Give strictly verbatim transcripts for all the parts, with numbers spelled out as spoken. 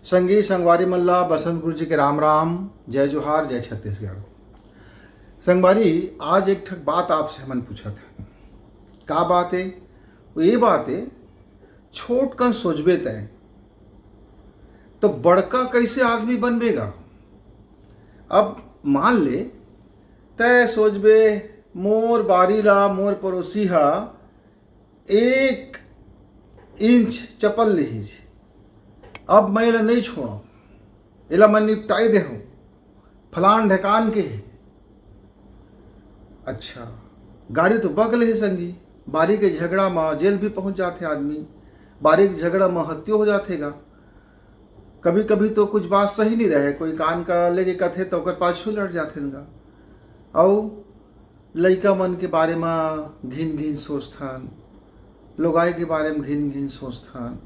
संगी संगवारी मन ला बसंत गुरु जी के राम राम, जय जोहार, जय छत्तीसगढ़। संगवारी, आज एक ठक बात आपसे हमन पूछत हन। का बात ए? वो ये बात ए, छोट कन सोचबे तैं, तो बड़का कैसे आदमी बनबे गा? अब मान ले, तैं सोचबे, मोर बारी ला मोर पड़ोसी हा एक इंच चपल लिहिस, अब मैं एला नहीं छोड़ो, एला मैं निपटाई देहूँ, फलान ढेकान के हे। अच्छा, गारी तो बक ले हे संगी, बारी के झगड़ा म जेल भी पहुंच जाथे आदमी, बारी के झगड़ा म हत्यो हो जाथे गा। कभी कभी तो कुछ बात सही नहीं रहे, कोई कान का लेके कथे तो ओकर पाछू लड़ जाथे गा। अउ लइका मन के बारे म घिन घिन सोचथन, लोगाई के बारे म घिन घिन सोचथन,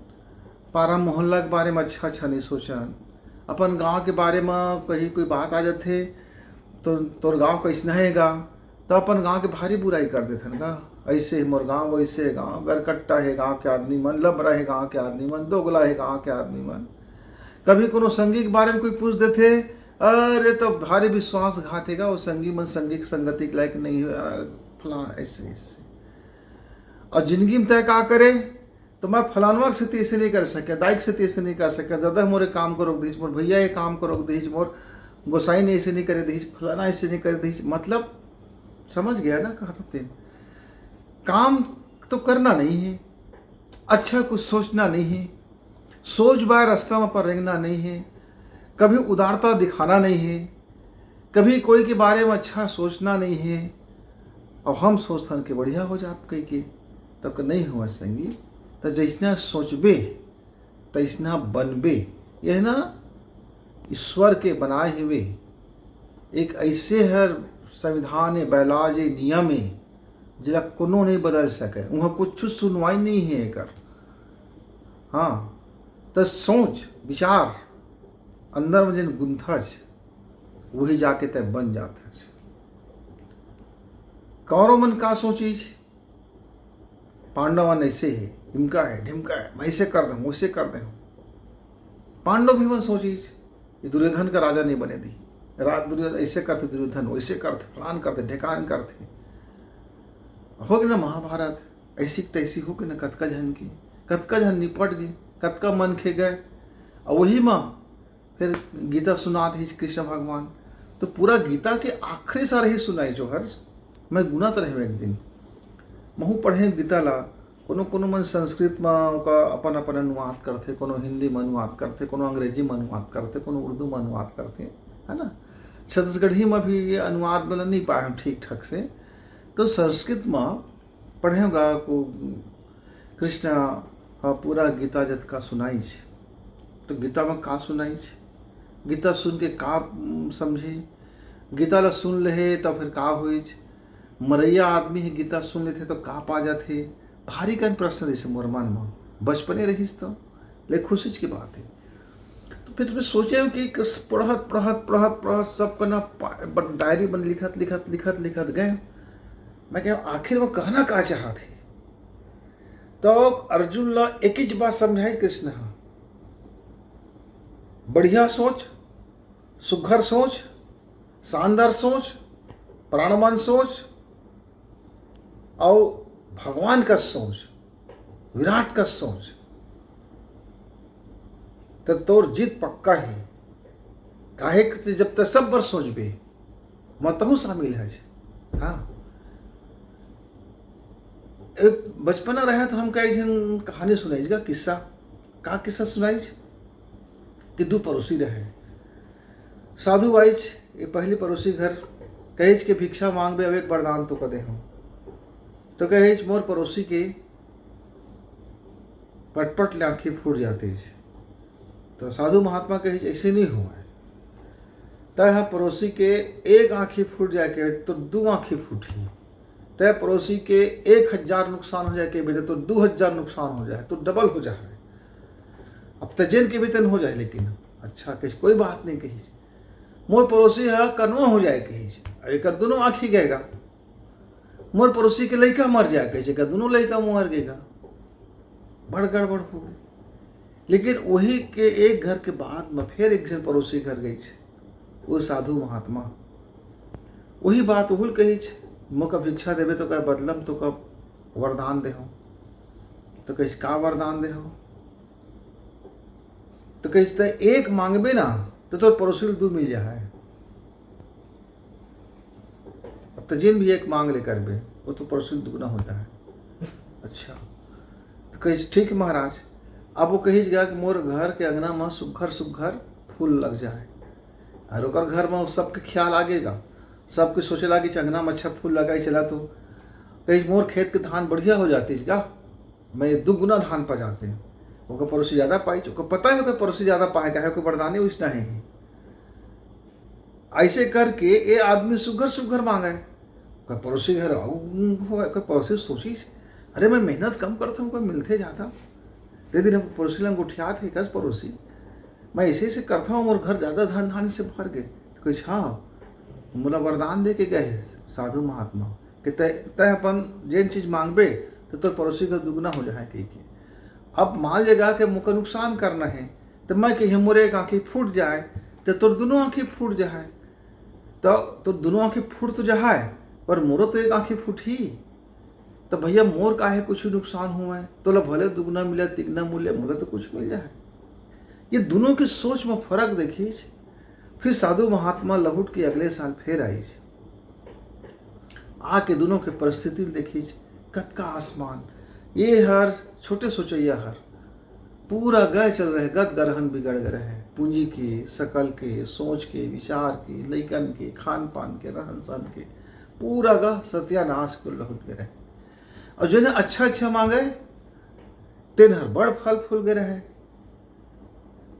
पारा मोहल्ला के बारे म अच्छा अच्छा नहीं सोचन, अपन गांव के बारे म कहीं कोई बात आ जाथे तो तोर गांव कैसना हे गा, तो अपन गांव के भारी बुराई कर देथन गा। ऐसे हे मोर गांव, वैसे हे गांव, गरकट्टा हे गांव के आदमी मन, लबरा हे गांव के आदमी मन, दोगला हे गांव के आदमी मन। कभी कोनो संगी के बारे म कोई पूछ देथे, अरे तो भारी विश्वासघात हे गा, वो संगी मन संगी के संगति के लायक नहीं हे, फलान ऐसे ऐसे। अउ जिंदगी म तैं का करे, तो मैं फलानवा के सेती ऐसे नहीं कर सके, दाई के सेती ऐसे नहीं कर सके, दादा मोरे काम को रोक दीजिए, मोर भैया ये काम को रोक दीजिए, मोर गोसाई ने ऐसे नहीं करे दीजिए, फलाना ऐसे नहीं करे दीजिए। मतलब, समझ गया ना, कहा तो तेन काम तो करना नहीं हे, अच्छा कुछ सोचना नहीं हे, सोच बाय रास्ता म अपन रेंगना नहीं हे, कभी उदारता दिखाना नहीं हे, कभी कोई के बारे म अच्छा सोचना नहीं हे। अब हम सोचथन कि बढ़िया हो जाब कहिके, तब के नहीं होवय संगी। त जइसना सोचबे, तइसना बनबे। यह ना ईश्वर के बनाए हुए एक ऐसे हर संविधान ए, bylaws ए, नियम ए, जेला कोनो नहीं बदल सके। उहाँ कुछ सुनवाई नहीं हे एकर। हाँ, त सोच, विचार, अंदर म जेन गुंथस, वही जाके तैं बन जाथस। कौरव मन का सोचिस? पांडव मन ऐसे हे, इमका हे, ढिमका हे, मैं ऐसे कर दूँ, वैसे कर दूँ। पांडव भी मन सोचिस, ये दुर्योधन का राजा नहीं बने दी। राज दुर्योधन ऐसे करथे, दुर्योधन वैसे करथे, फलान करथे, ढेकान करथे। हो गे ना महाभारत, ऐसी के तैसी हो गे ना, कतका झन के, कतका झन निपट गे, कतका मनखे गए। अउ वही म फिर गीता सुनात हे कृष्ण भगवान। तो पूरा गीता के आखिरी सार ही सुनाइस हर, मैं गुनत रहेंव एक दिन। महूँ पढ़ेंव गीता ला, कोनो कोनो मन संस्कृत म ओका अपन अपन अनुवाद करथे, कोनो हिंदी म अनुवाद करथे, कोनो अंग्रेजी म अनुवाद करथे, कोनो उर्दू म अनुवाद करथे, है ना। छत्तीसगढ़ी म भी ये अनुवाद वाला नहीं पाए हम ठीक ठाक से। तो संस्कृत म पढ़ेंव गा को कृष्ण ह पूरा गीता जतका सुनाइस, तो गीता म का सुनाइस, गीता सुन के का, उम, समझे, गीता ला सुन लेहे त फिर का होइस, मरइया आदमी हे गीता सुन लेथे तो का पा जाथे, भारी कन प्रश्न रहिस मोर मन म, बचपने रहिस तो, ले खुशिच के बात हे। तो फिर मैं सोचेंव कि कस-, पढ़त, पढ़त, पढ़त, पढ़त सब कना पा-, बन-, डायरी बन लिखत, लिखत, लिखत, लिखत गए। मैं कहेंव, "आखिर वो कहना का चाहत हे?" तो अर्जुन ला एकीच बात समझाइस कृष्ण ह, "बढ़िया सोच, सुघर सोच, शानदार सोच, प्राणवान सोच, अउ भगवान का सोच, विराट का सोच, त तोर जीत पक्का हे।" काहे कि जब तैं सब बर सोचबे, म तहूँ शामिल हस। हाँ, ए, बचपना रहे तो हमका एक झन कहानी सुनाइस गा, किस्सा। का किस्सा सुनाइस कि दू पड़ोसी रहे। साधु आइस, ये पहली पड़ोसी घर, कहिस कि भिक्षा मांगबे, अब एक वरदान तोका देहूँ। तो कहिस, "मोर पड़ोसी के पटपट ले आँखी फूट जातिस।" तो साधु महात्मा कहिस, "ऐसे नहीं होवय। तय ह पड़ोसी के एक आँखी फूट जाए के, तो दू आँखी फूटही। तय पड़ोसी के एक हजार नुकसान हो जाए के, बेटा, तो दू हजार नुकसान हो जाए, तो डबल हो जाए। अब तजेन के भी तन हो जाए।" लेकिन अच्छा कहिस, "कोई बात नहीं," कहिस, "मोर पड़ोसी ह कनवा हो जाए," कहिस, "अब एकर दोनों आँखी गएगा। मोर पड़ोसी के लइका मर जाए," कहिस, "एकर दोनों लइका मर गएगा।" बड़ गड़बड़ हो गए। लेकिन वही के एक घर के बाद म फेर एक झन पड़ोसी घर गईच, वो साधु महात्मा, वही बात उहुल कहिच, "मोका भिक्षा देबे तो का बदलम तो का वरदान देहो।" तो कहिच, "का वरदान देहो?" तो कहिच, "तैं एक मांगबे ना तो तोर पड़ोसी ल दू मिल जाए।" अब तो जिन भी एक मांग ले करबे, वो तो पड़ोसी ल दुगना हो जाए। अच्छा, तो कहिच, "ठीक है महाराज।" अब वो कहिच गा कि मोर घर के अंगना म सुग्घर सुग्घर फूल लग जाए, और ओकर घर म सबके ख्याल आगे गा, सबके सोचे लागे, "अंगना म अच्छा फूल लगाई चला तो।" कहिच, "मोर खेत के धान बढ़िया हो जातिस गा, मैं दुगुना धान पा जातेंव।" ओकर पड़ोसी ज्यादा पाइच, ओकर पता है ओकर पड़ोसी ज्यादा पाए, काहे ओकर वरदाने उसना है। ऐसे करके ये आदमी सुघर सुघर मांगे। ओकर पड़ोसी घर, ओकर पड़ोसी सोचिस, "अरे, मैं मेहनत कम करता हूँ, कोई मिलते जाता।" ते दिन हम पड़ोसी ला गोठियात हे, कस पड़ोसी, "मैं ऐसे ऐसे करता हूँ, मोर घर ज्यादा धान धान से भर गए।" तो कहिस, "हाँ, मोला वरदान दे के गए हे साधु महात्मा कि तय तय अपन जेन चीज मांगबे, तो तोर पड़ोसी का दुगना हो जाए," कह के। अब मान लेगा कि मोका नुकसान करना है, तो मैं कहिए, "मोर एक आंखी फूट जाए, तो तोर दोनों आंखी फूट जाए।" तो तोर दोनों आंखी फूट तो जाए, पर मोरो तो एक आंखी फूट ही। तो भैया, मोर काहे कुछ नुकसान हुआ है? तोला भले दुगना मिले, तिगना मिले, मोला तो कुछ मिल जाए। ये दोनों की सोच में फर्क देखिस। फिर साधु महात्मा लहुट के अगले साल फेर आइस। आके दोनों के परिस्थिति देखिस, कतका आसमान। ये हर छोटे सोचैया हर पूरा गए चल रहे, गत गरहन बिगड़ गए रहे। पूंजी के, शकल के, सोच के, विचार के, लइकन के, खान पान के, रहन सहन के, पूरा गा सत्यानाश कर लहुट गए रहे। और जो ना अच्छा अच्छा मांगे, तेन हर बड़ फल फूल गए रहे।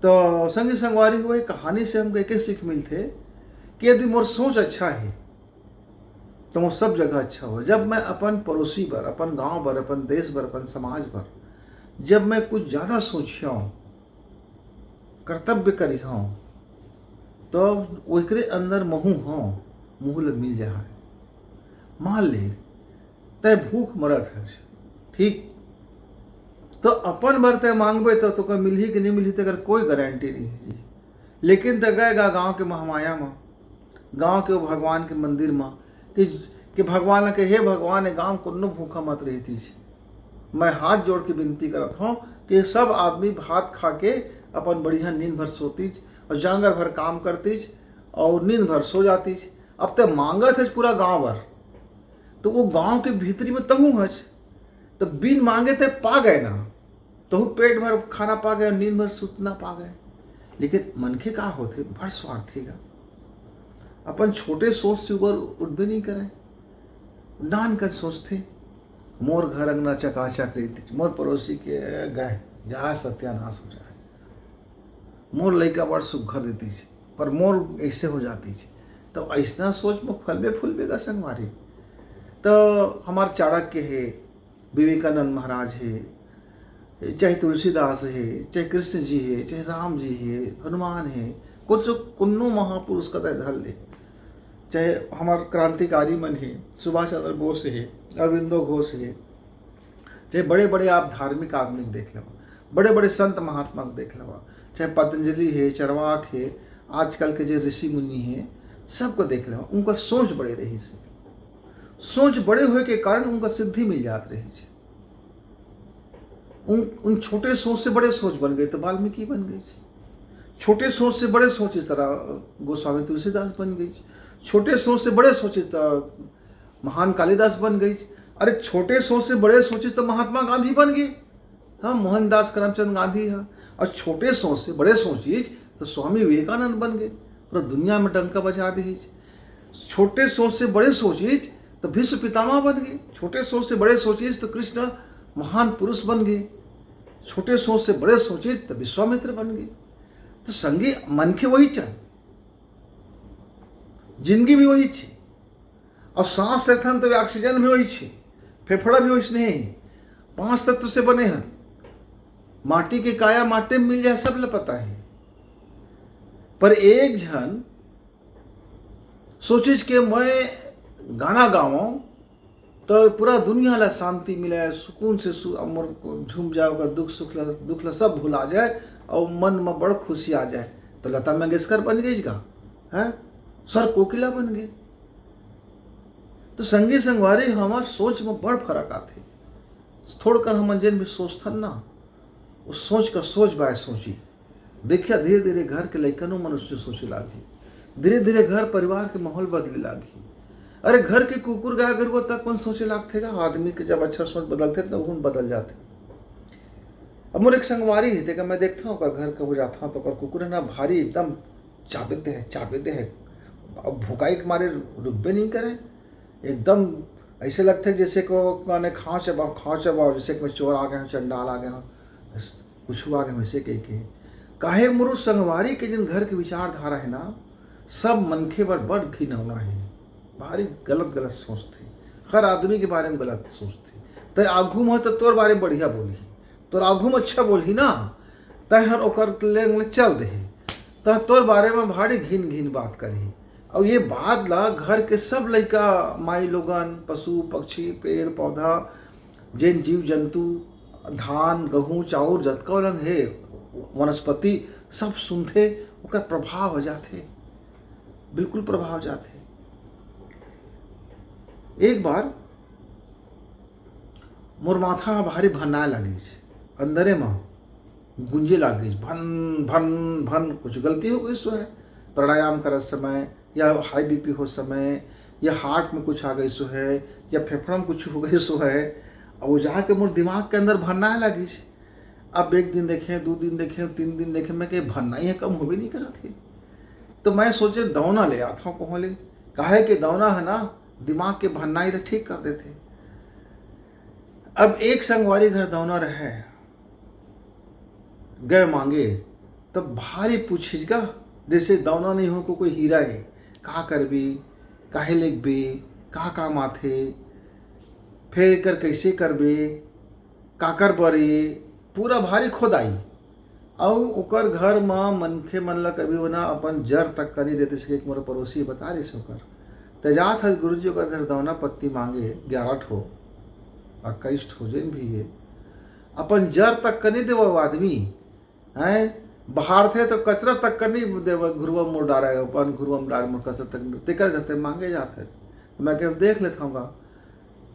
तो संगी संगवारी हो, ये कहानी से हमको एक सीख मिलते कि यदि मोर सोच अच्छा है, तो मोर सब जगह अच्छा हो। जब मैं अपन पड़ोसी बर, अपन गांव बर, अपन देश बर, अपन समाज बर, जब मैं कुछ ज्यादा सोचिया हूँ, कर्तव्य करिया हूँ, तो ओकरे अंदर महू हूँ, मुँह ले मिल जाए। मान ले, तय भूख मरत हस, ठीक, तो अपन बर तय मांगबे तो तोके मिलही कि नहीं मिलही, तेकर कोई गारंटी नहीं है जी। लेकिन तय गए गा गांव के महामाया म, गांव के वो भगवान के मंदिर म, कि, कि भगवान ला कहे, "हे भगवान, ये गांव कोनो भूखा मत रहतीस।" मैं हाथ जोड़ के विनती करत हूँ कि सब आदमी भात खा के अपन बढ़िया नींद भर सोतीस और जांगर भर काम करतीस और नींद भर सो जातीस। अब तय मांगत हस पूरा गांव भर, तो वो गांव के भीतरी में तहूँ हस, तो बिन मांगे तय पा गए ना, तहूँ पेट भर खाना पा गए और नींद भर सुतना पा गए। लेकिन मनखे का होथे, बड़ स्वार्थी गा, अपन छोटे सोच से ऊपर उठबे नहीं करे, नान कन सोचथे, "मोर घर अंगना चकाचक रहितिस, मोर पड़ोसी के गए, जा सत्यानाश हो जाए, मोर लइका बड़ सुघर रहितिस, पर मोर ऐसे हो जातिस।" तो ऐसना सोच में फलबे फूलबे गा संगवारी। तो हमार चाणक्य हे, विवेकानंद महाराज हे, चाहे तुलसीदास हे, चाहे कृष्ण जी हे, चाहे राम जी हे, हनुमान हे, कुछ कोनो महापुरुष कतय धर ले, चाहे हमार क्रांतिकारी मन हे, सुभाष चंद्र बोस हे, अरविंदो घोष हे, चाहे बड़े बड़े आप धार्मिक आदमी के देख लेवा, बड़े बड़े संत महात्मा के देख लेवा, चाहे पतंजलि हे, चरवाक हे, आजकल के जे ऋषि मुनि हे, सबको देख लेवा, उनका सोच बड़े रहिस। सोच बड़े होए के कारण उनका सिद्धि मिल जात रहिस। उन उन छोटे सोच से बड़े सोच बन गए तो वाल्मीकि बन गए। छोटे सोच से बड़े सोच इस तरह गोस्वामी तुलसीदास बन गए। छोटे सोच से बड़े सोच इस तरह महान कालिदास बन गए। अरे, छोटे सोच से बड़े सोच इस तो महात्मा गांधी बन गए। हाँ, मोहनदास करमचंद गांधी है। और छोटे सोच से बड़े सोचिस तो स्वामी विवेकानंद बन गए, पूरा दुनिया में डंका बजा दिस। छोटे सोच से बड़े सोचिस तो भीष्म पितामह बन गए, छोटे सोच से बड़े सोचिस तो कृष्ण महान पुरुष बन गए, छोटे सोच से बड़े सोचिस तो विश्वामित्र बन गए। तो संगी, मनखे वही चन, जिंदगी भी वही छे, और सांस लेथन तो ऑक्सीजन भी वही छे, फेफड़ा भी वही नहीं, पांच तत्व से बने हन। माटी के काया माटी में मिल जाए, सब ल पता है। पर एक झन सोचिस के मैं गाना गावं, तो पूरा दुनिया ला शांति मिले, सुकून से सु-, अमर झूम जाए, ओकर दुख सुख ला, दुख ला सब भुला जाए और मन में बड़ खुशी आ जाए। तो लता मंगेशकर बन गई का, हैं? स्वर कोकिला बन गई। तो संगी संगवारी, हमार सोच में बड़ फर्क आथे। थोड़कन हमन जेन भी सोचथन ना, वो सोच का सोच बाय सोची। देखिया, धीरे धीरे घर के लइकनो मन उसने सोचे लागही, धीरे धीरे घर परिवार के माहौल बदले लागही। अरे, घर के कुकुर गाय गरुआ तक मन सोचे लागथे गा। आदमी के जब अच्छा सोच बदलथे, तब गुण बदल जाथे। अब मोर एक संगवारी हे, तेका मैं देखथंव, ओकर घर कभू जाथंव, तो ओकर कुकुर हे ना, भारी एकदम चाबे दे हे, चाबे दे हे। अब भुकाई के मारे रुकबे नहीं करे, एकदम ऐसे लगथे जैसे को माने खाँव चबाओ, खाँव चबाओ, जैसे कि मैं चोर आ गए हूँ, चंडाल आ गए हूँ, कुछ आ गए हूँ, ऐसे कह के। काहे मोर संगवारी के जिन घर के विचारधारा है ना, सब मनखे बर बड़ घिनौना है, भारी गलत गलत सोचथे, हर आदमी के बारे में गलत सोचथे। तै आगू में तो तोर बारे में बढ़िया बोलही, तोर आगू में अच्छा बोलही ना, तै हर ओकर लेंग ले चल देहे, त तोर बारे में भारी घिन घिन बात करही। और ये बात ला घर के सब लइका, माई लोगन, पशु पक्षी, पेड़ पौधा, जेन जीव जंतु, धान गहूँ चाउर जतका लंग हे वनस्पति, सब सुनथे, ओकर प्रभाव हो जाथे, बिल्कुल प्रभाव जाथे। एक बार मोर माथा ह भारी भन्नाए लागिस, अंदरे म गुंजे लागिस, भन भन भन। कुछ गलती हो गई सो है, प्राणायाम करत समय या हाई बीपी हो समय या हार्ट में कुछ आ गई सो है या फेफड़ा में कुछ हो गई सो है। अब वो जाके मोर दिमाग के अंदर भन्नाए लागिस। अब एक दिन देखे, दो दिन देखे, तीन दिन देखे, मैं कहे भन्नाई है कम होबे नहीं करत हे। तो मैं सोचे दौना ले आत हूँ कहूँ ले, काहे के दौना है ना, दिमाग के भन्नाई ला ठीक कर देथे। अब एक संगवारी घर दौना रहे, गए मांगे, तब भारी पूछिस गा, जैसे दौना नहीं हो को कोई हीरा है, का करबे, काहे लेगबे, का काम आथे, फेर एकर कैसे करबे, काकर बरे, पूरा भारी खोदाई। अउ ओकर घर म मनखे मन ल कभी ओना अपन जर तक कनी देते, से एक मोर पड़ोसी बता रहिस ओकर। त जात हस गुरुजी ओकर घर दौना पत्ती मांगे ग्यारह ठो, इक्कीस ठो जेन भी हे, अपन जर तक कनी देवा वो आदमी, हैं? बहारथे तो कचरा तक कनी देवा, घुरवा मोड़ डारा है, अपन घुरवा में डार मोड़ कचरा तक, तेकर घर ते मांगे जात है। तो मैं कहे, "देख लेत हूँ गा,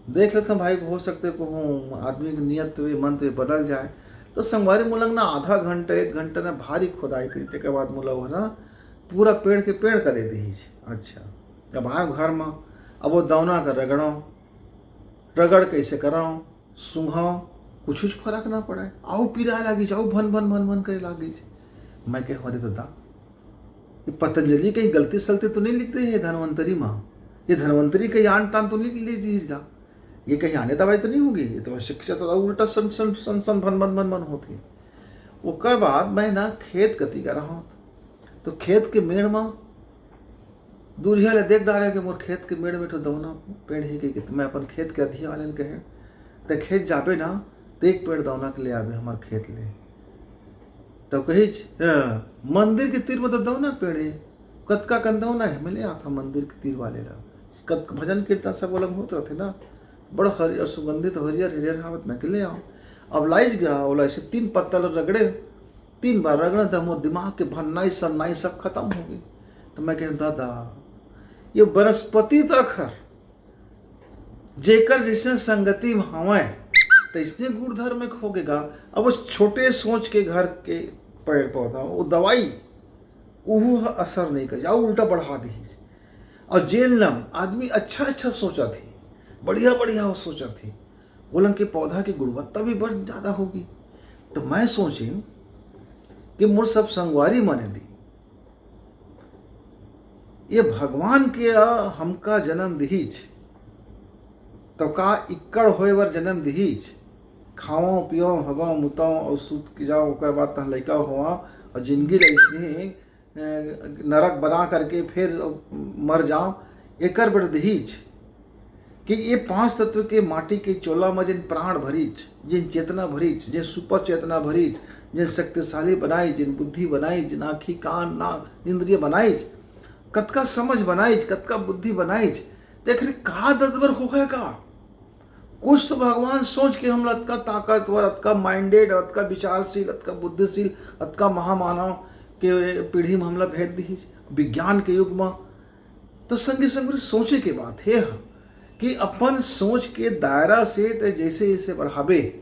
देख लेत हूँ भाई, हो सकते को हूँ आदमी के नियत वे, मन तो बदल जाए।" तो संगवारी मोला ना आधा घंटा, एक घंटा ना भारी खोदाई करी, तेकर बाद मोला वो ना पूरा पेड़ के पेड़ करे दीजिए। अच्छा, अब आए घर में, अब वो दौना कर रगड़ो, रगड़ कैसे कराओ, सूंघाओ, कुछ कुछ फर्क ना पड़े, आऊ पीरा लागिस, आऊ भन भन भन भन करे लागिस। मैं कहे, "अरे दादा, ये पतंजलि कहीं गलती सलती तो नहीं लिख दे हे धनवंतरी माँ? ये धनवंतरी कहीं आन तान तो नहीं लिख लीजिएगा? ये कहीं आने दवाई तो नहीं होगी? ये तो शिक्षा तो उल्टा सन सन सन सन भन भन भन भन होती है।" ओकर बाद मैं ना खेत कती का रहा हूँ, तो खेत के मेड़ में दूरिहा ले देख डारे कि मोर खेत के मेड़ में एक ठो दौना पेड़ हे कहिके, त मैं अपन खेत के अधिया वाले ल कहे, "ते खेत जाबे ना, त एक पेड़ दौना के ले आबे हमर खेत ले।" त कहिच, "अ, मंदिर के तीर में तो दौना पेड़ हे, कतका कन दौना हे, मैं ले आता मंदिर के तीर वाले ला।" कत-, भजन कीर्तन सब अलग होत रहथे ना, बड़ हरियर सुगंधित हरियर हरियर हावत मैं के ले आऊँ। अब लाइज गया, ओला ऐसे तीन पत्ता ल रगड़े, तीन बार रगड़े त मोर दिमाग के भन्नाई सन्नाई सब खत्म हो गई। तो मैं कहे, "दादा, ये वनस्पति तक हर जेकर जैसे संगति में हवय, तैसने गुण धर्म में खो गे गा।" अब उस छोटे सोच के घर के पेड़ पौधा, वो दवाई, उहू ह असर नहीं कर, जाओ उल्टा बढ़ा दीस। और जेन लंग आदमी अच्छा अच्छा सोचा थे, बढ़िया बढ़िया वो सोचा थे, वो लंग के पौधा की गुणवत्ता भी बढ़ ज्यादा होगी। तो मैं सोचे कि मोर सब संगवारी मन यदि ये भगवान के आ हमका जन्म दिहिच, तो का इक्कड़ होए बर जन्म दिहिच? खाओ, पियो, हगो, मुतो और सूत के जाओ, ओकर बाद तह लइका होआ और जिंदगी ल इसने, अ, नरक बना करके फिर मर जाओ, एकर बर दिहिच। कि ये पांच तत्व के माटी के चोला म जेन प्राण भरिच, जेन चेतना भरिच, जेन सुपर चेतना भरिच, जेन शक्तिशाली बनाइच, जेन बुद्धि बनाइच, जेन आँखी, कान, नाक, इंद्रिय बनाइच, कतका समझ बनाइच, कतका बुद्धि बनाइच, तेखर का दतबर होहे का? कुछ तो भगवान सोच के हमला अतका ताकतवर, अतका minded, अतका विचारशील, अतका बुद्धिशील, अतका महामानव के पीढ़ी में हमला भेज दिहिस विज्ञान के युग में। तो संगी संगवारी, सोचे के बात हे ह कि अपन सोच के दायरा से ते जैसे जैसे बढ़ाबे,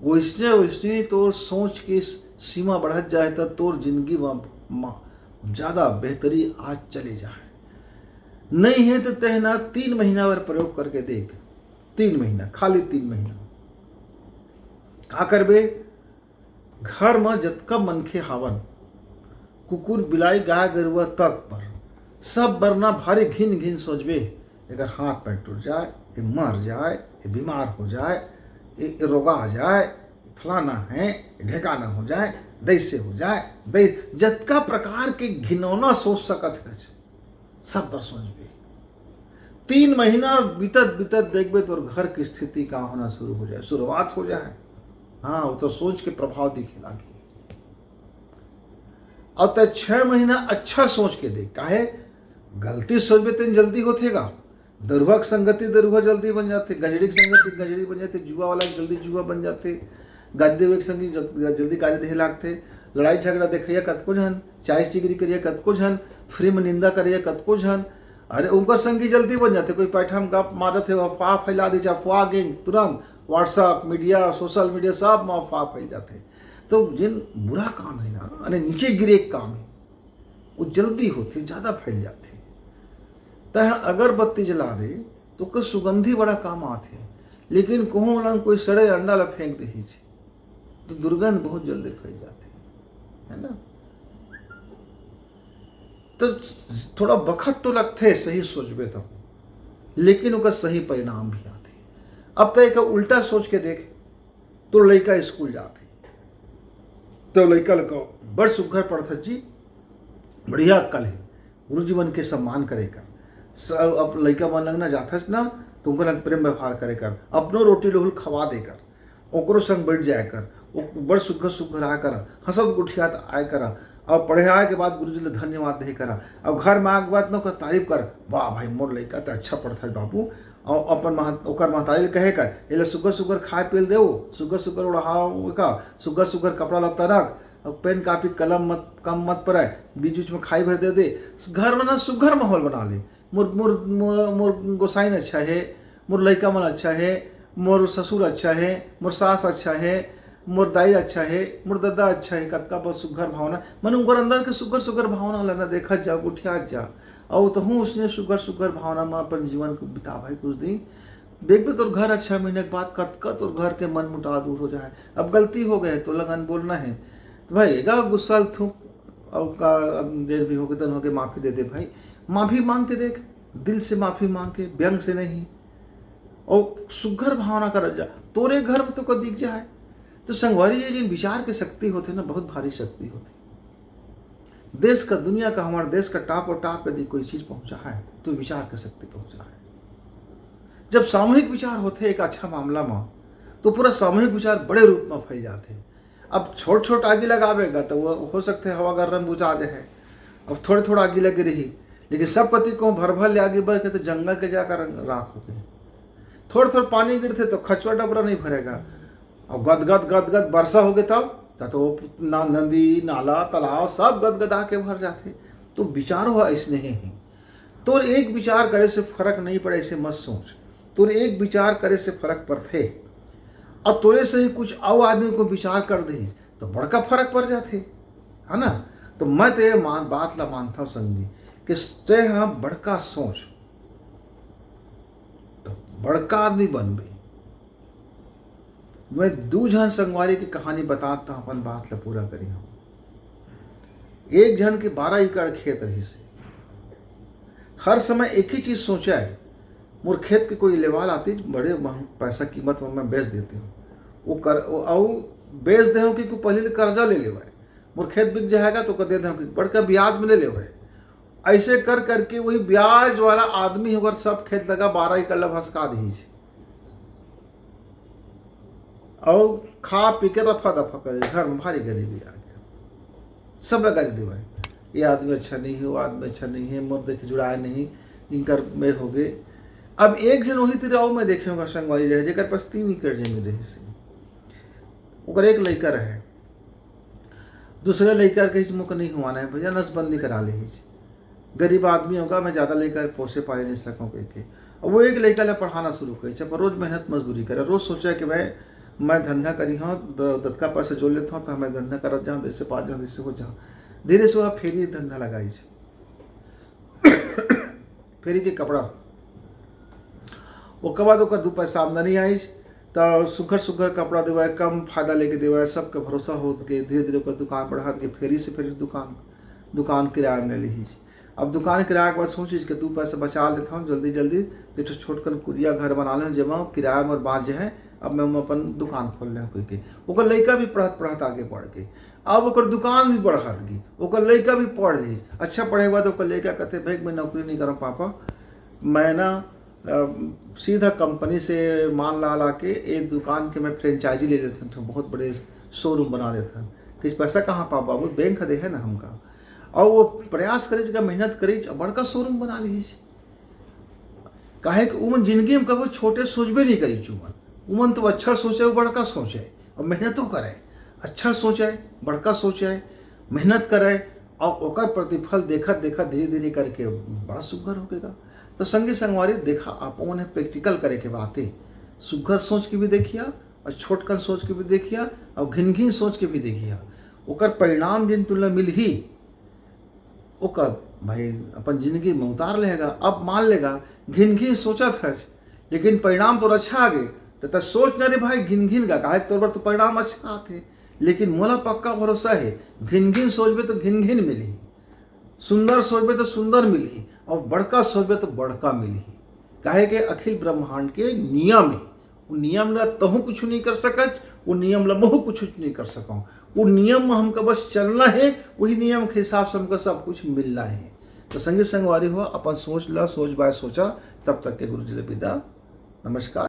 वैसने वैसने तोर सोच के सीमा बढ़त जाए, त तोर जिंदगी में, में ज्यादा बेहतरी आज चले जाए। नहीं है तो तहना तीन महीना भर प्रयोग करके देख। तीन महीना, खाली तीन महीना। का करबे? घर म जतका मनखे हावन, कुकुर, बिलाई, गाय, गरुवा तक पर, सब बर ना भारी घिन घिन सोचबे। एकर हाथ पैर टूट जाए, ये मर जाए, ये बीमार हो जाए, ये, ये रोगा जाए, फलाना है, ढेकाना हो जाए, दैसे हो जाए, दै-, जतका प्रकार के घिनौना सोच सकत है, सब बर सोचबे। तीन महीना बीतत बीतत देखबे, तोर घर की स्थिति का होना शुरू हो जाए, शुरुआत हो जाए। हाँ, वो तो सोच के प्रभाव दिखे लागी। और तय छह महीना अच्छा सोच के देख, काहे? गलती सोचबे तेन जल्दी होथे गा। दरुहा के संगति दरुहा जल्दी बन जाथे, गजड़ी के संगति गजड़ी बन जाथे, जुआ वाला के जल्दी जुआ बन जाथे, गाड़ी देवे के संगी जल-, जल्दी गाड़ी देहे लागथे। लड़ाई झगड़ा देखइया कतको झन, चाय चिगरी करिया कतको झन, फ्री में निंदा करिया कतको झन। अरे, उनकर संगी जल्दी बन जाथे। कोई पैठा में गप मारत हे, अफवाह फैला दे, चाहे अफवाह गैंग, तुरंत WhatsApp, मीडिया, सोशल मीडिया, सब में अफवाह फैल जाथे। तो जिन बुरा काम है ना, यानी नीचे गिरे के काम है, वो जल्दी होथे, ज्यादा फैल जाथे। तह अगरबत्ती जला दे, तो ओकर सुगंधी बड़ा काम आथे, लेकिन कहूँ लंग कोई सड़े अंडा ला फेंक देही छे, तो दुर्गंध बहुत जल्दी फैल जाथे, है ना? तो थोड़ा बखत तो लगथे सही सोचबे तो, लेकिन ओकर सही परिणाम भी आथे। अब तो एक उल्टा सोच के देख, तो लइका स्कूल जाथे, तो लइका ल कहो, "बड़ सुग्घर पढ़थस जी, बढ़िया अक्कल हे, गुरुजी मन के सम्मान करे कर।" स-, अब लइका मन लंग ना जाथस ना, तो उनकर लंग प्रेम व्यवहार करे कर, अपनो रोटी लोहुल खवा दे कर, ओकरो संग बैठ जाए कर, ओ बड़ सुग्घर सुग्घर आए कर, हंसत गोठियात आए कर, और पढ़े आए के बाद गुरुजी ल धन्यवाद दे कर, और घर में आए के बाद ना ओकर तारीफ कर, "वाह भाई, मोर लइका त अच्छा पढ़थस बाबू।" और अपन मह-, ओकर महतारी ल कहे कर, "एला सुग्घर सुग्घर खाए पिए ल देव, सुग्घर सुग्घर ओढ़ाव का, सुग्घर सुग्घर कपड़ा लत्ता रख, और पेन कापी कलम मत, कम मत पड़े, बीच बीच में खाई भर दे दे।" घर में ना सुग्घर माहौल बना ले। मोर, मोर, मोर, मोर गोसाइन अच्छा हे, मोर लइका मन अच्छा हे, मोर ससुर अच्छा हे, मोर सास अच्छा हे, मोर दाई अच्छा हे, मोर ददा अच्छा हे, कतका बहुत सुग्घर भावना, मन उनकर अंदर के सुग्घर सुग्घर भावना ला ना देखत जा, गोठियात जा, और तहूँ उसने सुग्घर सुग्घर भावना में अपन जीवन को बितावा है कुछ दिन। देखबे तोर घर अच्छा महीने के बाद कतका तोर घर के मन मुटाव दूर हो जाए। अब गलती हो गए तो लगन बोलना है, तो भाई एगा गुस्सा ल थूक, और का, अब जे भी होगे तन होगे, माफी दे दे भाई। माफी मांग के देख, दिल से माफी मांग के, व्यंग से नहीं, और सुग्घर भावना कर जा, तोरे घर में तो को दिख जाए। तो संगवारी, ये जिन विचार के शक्ति होथे ना, बहुत भारी शक्ति होथे। देश का, दुनिया का, हमारे देश का top और top यदि कोई चीज पहुंचा है, तो विचार के शक्ति पहुंचा है। जब सामूहिक विचार होथे एक अच्छा मामला में, तो पूरा सामूहिक विचार बड़े रूप में फैल जाथे। अब छोट छोट आगी लगावेगा, तो वो हो सकथे हवा गर्रा में बुझा जाए। अब थोड़े थोड़ा आगी लगे रही, लेकिन सब कति को भर भर ले आगी बढ़ के, तो जंगल के जाकर राख हो गए। थोड़े थोड़े पानी गिरथे, तो खचवा डबरा नहीं भरेगा। और गदगद गदगद वर्षा हो गए, तब, तब तो ना, नदी, नाला, तालाब सब गदगदा के भर जाथे। तो विचार हो ऐसने ही है। तोर एक विचार करे से फर्क नहीं पड़े, ऐसे मत सोच। तोर एक विचार करे से फर्क पड़थे। अब तोरे से ही कुछ अउ आदमी को विचार कर दे, तो बड़का फर्क पड़ जाथे, है ना? तो मैं तो ये मान, बात ला मानता हूँ संगी, कि से हाँ बड़का सोच, तो बड़का आदमी बनबे। मैं दू झन संगवारी की कहानी बतात हूँ, अपन बात ला पूरा करी हूँ। एक झन के बारह एकड़ खेत रहिस हे। हर समय एक ही चीज सोचा है, मोर खेत के कोई लेवाल आतिस, बड़े महंग पैसा कीमत में मैं बेच देती हूँ। वो कर, वो, अउ बेच दे हूँ कि कोई पहले ले कर्जा ले लेवा है, मोर खेत बिक जाएगा तो ओकर दे दे हूँ कि बड़का ब्याज में ले लेवा है। ऐसे कर करके वही ब्याज वाला आदमी ओकर सब खेत लगा बारह एकड़ ला भसका दीजिए। अउ खा पी के रफा दफा कर दे, घर में भारी गरीबी आ गया। सब ला गाली देवाए, ये आदमी अच्छा नहीं है, वो आदमी अच्छा नहीं है, मोर देखे जुड़ाए नहीं, इनकर में हो गए। अब एक झन वही तीर अउ मैं देखे हों संगवारी रहे, जेकर पास तीन एकड़ जमीन रहिस हे। ओकर एक लइका रहे, दूसरे लइका कहिस, "मोके नहीं हुआ नहीं भैया, नसबंदी करा लेहिस।" गरीब आदमी होगा, मैं ज़्यादा लइका पोसे पाले नहीं सकूँ कहिके। अब वो एक लइका ला पढ़ाना शुरू करिस, पर रोज मेहनत मजदूरी करे, रोज सोचे कि भाई मैं धंधा करिहौं, द-, दतका पैसा जोड़ लेथौं, तो मैं धंधा करत जाऊँ, जैसे पा जाऊँ, जैसे हो जाऊँ। धीरे से वह फेरी धंधा लगाइस। फेरी के कपड़ा। ओकर बाद ओकर दू पैसा आमदनी आइस, त सुघर सुघर कपड़ा देवय, कम फायदा लेके देवय, सबके भरोसा होत के धीरे धीरे ओकर दुकान बढ़त के, फेरी से फेरी दुकान, दुकान किराया में ले लीस। अब दुकान किराया के बाद सोचिस के दू पैसा बचा लेथौं जल्दी जल्दी, तो एक ठो छोटकन कुरिया घर बना लेहूँ, जेमा किराया मोर बाँच जाए, अब मैं ओमा अपन दुकान खोल लेहूँ कहिके। ओकर लइका भी पढ़त पढ़त आगे बढ़ गे, अब ओकर दुकान भी बढ़त गे, ओकर लइका भी पढ़ लिस। अच्छा पढ़े के बाद ओकर लइका कहते, "भाई, मैं नौकरी नहीं करौं पापा, मैं ना, अ, सीधा कंपनी से माल ला ला के ए दुकान के मैं फ्रेंचाइजी ले लेथन, तो बहुत बड़े शोरूम बना देथन।" कहिस, "पैसा कहाँ पाबो बाबू, बैंक ह दे हे ना हमका।" अउ वो प्रयास करिस, का मेहनत करिस, अउ बड़का शोरूम बना लिस। काहे कि उमन जिंदगी में कभू छोटे सोचबे नहीं करिस उमन। उमन तो अच्छा सोचे, बड़का सोचे, अउ मेहनतो करे। अच्छा सोचे, बड़का सोचे, मेहनत करे, अउ ओकर प्रतिफल देखत देखत धीरे धीरे करके बड़ा सुघर हो गेगा। तो संगी संगवारी, देखा, आप ओमन हे प्रैक्टिकल करे के बात हे। सुघर सोच के भी देखिया, अउ छोटकन सोच के भी देखिया, अउ घिनघिन सोच के भी देखिया। ओकर परिणाम जिन तुला मिलही, ओकर भाई अपन जिंदगी में उतार लेगा। अब मान लेगा, घिनघिन सोचत हस, लेकिन परिणाम तोर अच्छा आ गे, त, त सोच न रे भाई, घिनघिन का, काहे तोर बर तो परिणाम अच्छा आथे। लेकिन मोला पक्का भरोसा हे, घिनघिन सोचबे तो घिनघिन मिलही, सुंदर सोचबे तो सुंदर मिलही, अउ बड़का सोचबे तो बड़का मिलही। काहे के अखिल ब्रह्मांड के नियम हे, वो नियम ला तहूँ कुछ नहीं कर सकच, वो नियम ला महूँ कुछ नहीं कर सकौं। वो नियम में हमका बस चलना हे, वही नियम के हिसाब से हमका सब कुछ मिलना हे। तो संगी संगवारी हो, अपन सोच ला, सोच बाय सोचा। तब तक के गुरु जी ले विदा, नमस्कार।